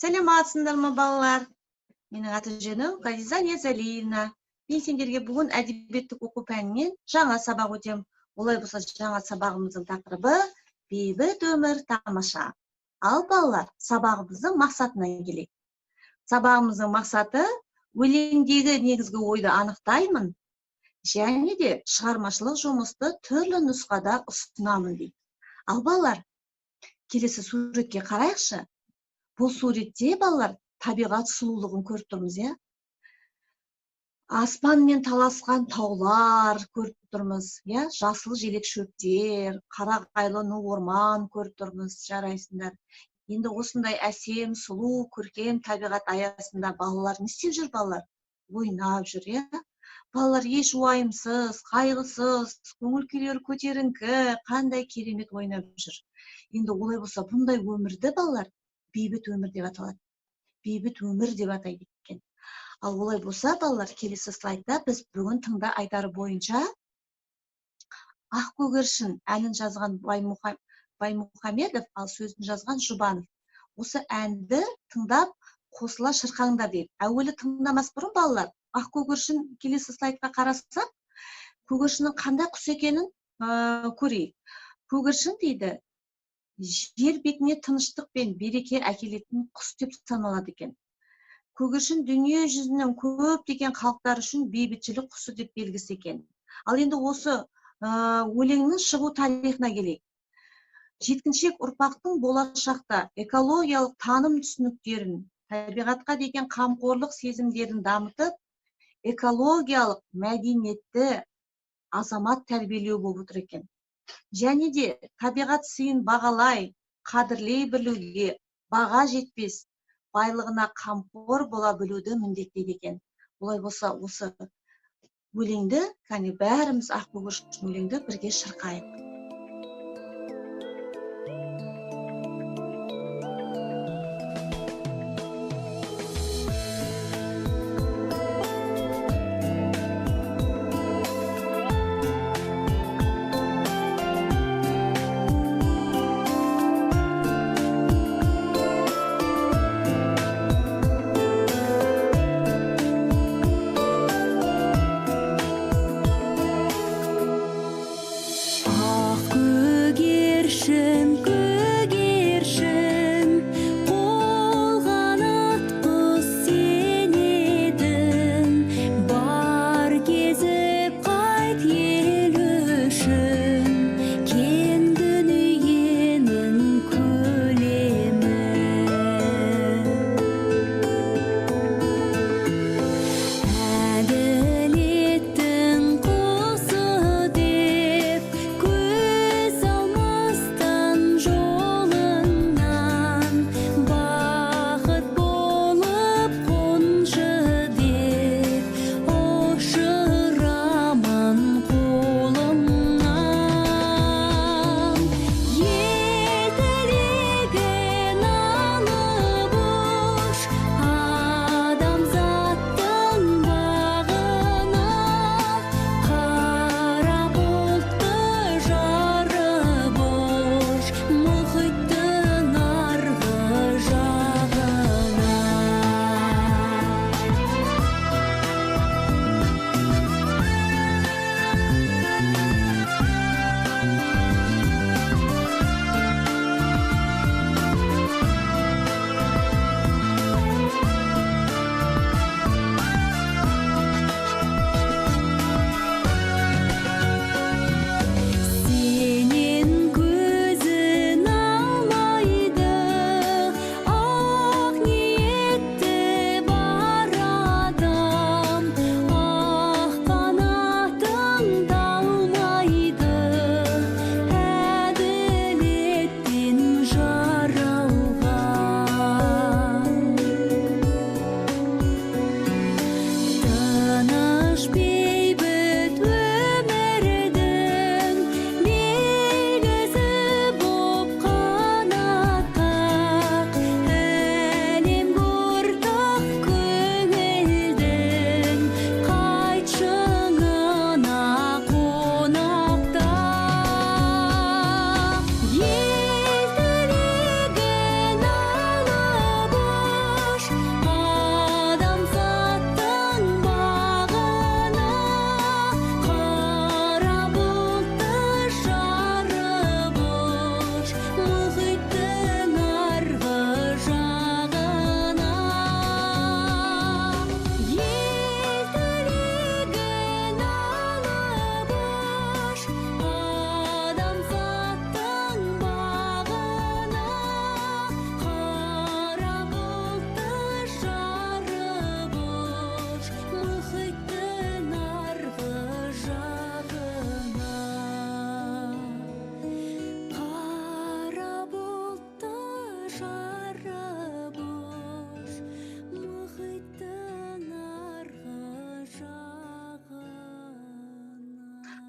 Сәлеметсіңдер ме, балалар? Менің аты жөнім Ғазиза Ниязалиевна. Мен сендерге бүгін әдебиеттік оқу пәнінен жаңа сабақ өтем. Олай болса, жаңа сабағымыздың тақырыбы бейбіт өмір тамаша. Ал балалар, сабағымыздың мақсатына келейік. Сабағымыздың мақсаты өлеңдегі негізгі ойды анықтаймын және де шығармашылық жұмысты түрлі нұсқада ұсынамын дейді. Ал балалар, келесі суретке қарайықшы. Бұл суретте балалар табиғат сұлулығын көріп тұрмыз, иә? Аспанмен таласқан таулар көріп тұрмыз, иә? Жасыл желек шөптер, қарағайлы ну орман көріп тұрмыз, жарайсыңдар. Енді осындай әсем, сұлу, көркем табиғат аясында балалар не істеп жүр, балалар? Ойнап жүр, иә? Балалар еш уайымсыз, қайғысыз, көңіл күйлері көтеріңкі, қандай керемет ойнап жүр. Енді олай болса, бұндай өмірді балалар бейбіт өмір деп аталады. Бейбіт өмір деп атайды екен. Ал олай болса, балалар, келесі слайдта біз бүгін тыңда айтары бойынша Ақ көгершін әнін жазған Баймұхамедов, ал сөзін жазған Жұбанов. Осы әнді тыңдап қосыла шырқаңдар дейді. Әуелі тыңдамас бұрын балалар, ақ көгершін келесі слайдқа қарасақ, көгершіннің қандай құс екенін көрейік. Көгершін дейді, жер бетіне тыныштық пен береке әкелетін құс деп саналады екен. Көгершін дүние жүзінің көптеген халықтары үшін бейбітшілік құсы деп белгісі екен. Ал енді осы өлеңнің шығу тарихына келейік. Жеткіншек ұрпақтың болашақта экологиялық таным түсініктерін, табиғатқа деген қамқорлық сезімдерін дамытып, экологиялық мәдениетті азамат тәрбиелеу болып отыр екен. Және де табиғат сыйын бағалай, қадірлей білуге, баға жетпес байлығына қамқор бола білуді міндеттейді екен. Олай болса, осы өлеңді, кәне бәріміз ақ көгершін өлеңді бірге шырқайық.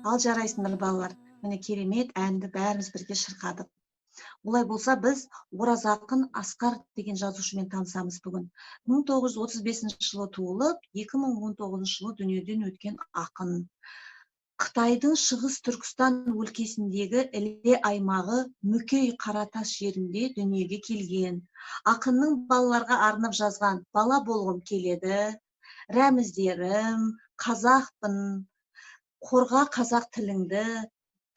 Ал жарайсыңдар, балалар. Міне, керемет әнді бәріміз бірге шырқадық. Олай болса, біз Ораз ақын Асқар деген жазушымен танысамыз бүгін. 1935 жылы туылып, 2019 жылы дүниеден өткен ақын. Қытайдың Шығыс Түркістан өлкесіндегі Іле аймағы Мүкей Қаратас жерінде дүниеге келген. Ақынның балаларға арнап жазған «Бала болғым келеді», «Рәміздерім», «Қазақпын», «Қорға қазақ тіліңді»,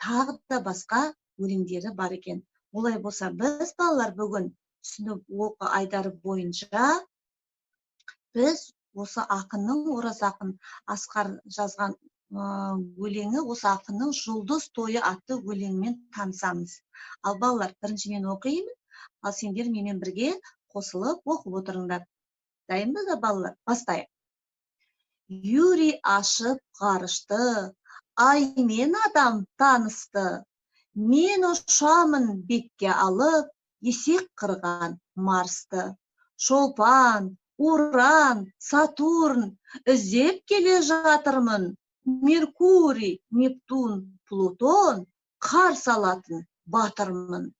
тағы да басқа өлеңдері бар екен. Олай болса, біз, балалар, бүгін түсініп оқы айдары бойынша біз осы ақынның, Ораз ақын Асқар жазған өлеңі, осы ақынның «Жұлдыз тойы» атты өлеңімен танысамыз. Ал, балалар, бірінші мен оқимын, ал сендер менімен бірге қосылып оқып отырыңдар. Дайынбыз ба, балалар? Бастайық. Юрий ашып ғарышты, Аймен адам танысты. Мен ұшамын бетке алып есек қырған Марсты. Шолпан, Уран, Сатурн іздеп келе жатырмын. Меркурий, Нептун, Плутон қарсы алатын батырмын.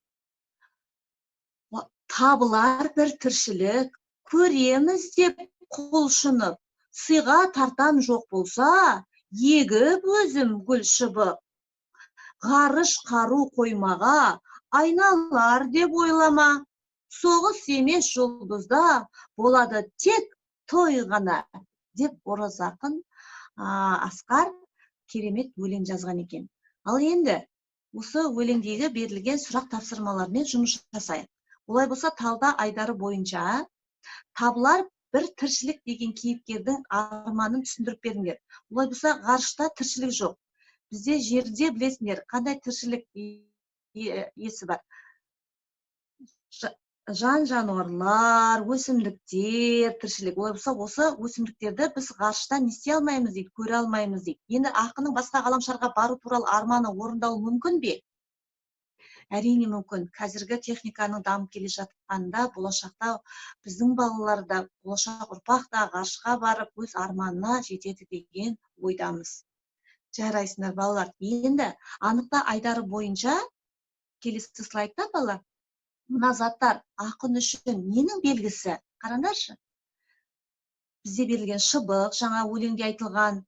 Табылар бір тіршілік, көреміз деп құлшынып, сыйға тартам жоқ болса, егіп өзім гүл шыбық. Ғарыш қару қоймаға айналар деп ойлама. Соғыс емес жұлдызда, болады тек той ғана, деп Ораз ақын Асқар керемет өлең жазған екен. Ал енді осы өлеңдегі берілген сұрақ тапсырмалармен жұмыс жасайық. Олай болса, талда айдары бойынша табылар бір тіршілік деген кейіпкердің арманын түсіндіріп беріңдер. Олай болса, ғарышта тіршілік жоқ. Бізде жерде, білесіңдер, қандай тіршілік иесі бар? Жан жануарлар, өсімдіктер тіршілік. Олай болса, осы өсімдіктерді біз ғарыштан не істей алмаймыз дейді, көре алмаймыз дейді. Енді ақынның басқа ғаламшарға бару туралы арманы орындалуы мүмкін бе? Әрине, мүмкін. Қазіргі техниканың дамып келе жатқанында болашақта біздің балалар да, болашақ ұрпақ та ғарышқа барып өз арманына жетеді деген ойдамыз. Жарайсыңдар, балалар. Енді анықта айдары бойынша келесі слайдта, балалар, мына заттар ақын үшін ненің белгісі? Қараңдаршы. Бізде берілген шыбық, жаңа өлеңде айтылған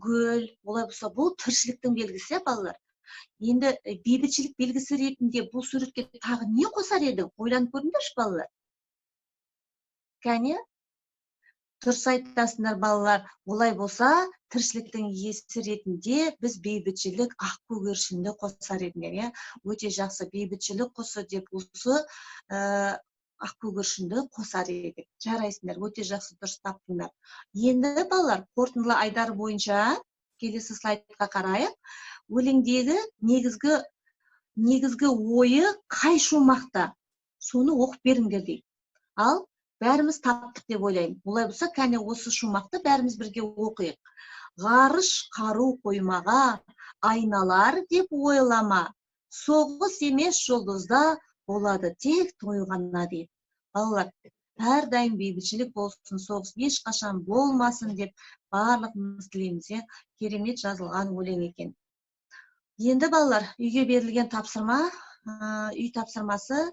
гүл, олай болса, бұл тіршіліктің белгісі, балалар. Енді бейбітшілік белгісі ретінде бұл суретке тағы не қосар едің? Ойланып көріңдерші, балалар. Кәне? Дұрыс айтасыңдар, балалар. Олай болса, тіршіліктің иесі ретінде біз бейбітшілік ақ көгершінді қосар едіңдер, иә? Өте жақсы, бейбітшілік құсы деп осы ақ көгершінді қосар едік. Жарайсыңдар, өте жақсы, дұрыс таптыңдар. Енді, балалар, қорытындылы айдар бойынша келесі слайдқа қарайық. Өлеңдегі негізгі ойы қай шумақта? Соны оқып беріңдер дейді. Ал бәріміз таптық деп ойлаймын. Олай болса, кәне, осы шумақты бәріміз бірге оқиық. Ғарыш қару қоймаға айналар деп ойлама. Соғыс емес жұлдызда, болады тек той ғана дейді. Балалар, әрдайым бейбітшілік болсын, соғыс ешқашан болмасын деп барлығымыз тілейміз, иә? Керемет жазылған өлең екен. Енді, балалар, үйге берілген тапсырма, үй тапсырмасы: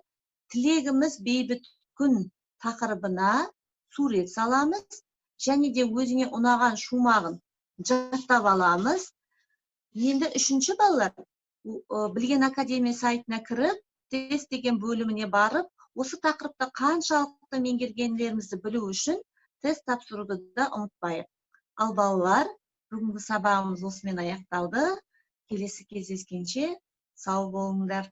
«Тілегіміз бейбіт күн» тақырыбына сурет саламыз және де өзіңе ұнаған шумағын жаттап аламыз. Енді үшінші, балалар, Білген академия сайтына кіріп, тест деген бөліміне барып, осы тақырыпты қаншалықты меңгергендерімізді білу үшін тест тапсыруды да ұмытпайық. Ал, балалар, бүгінгі сабағымыз осымен аяқталды. Келесі кездескенше сау болыңдар.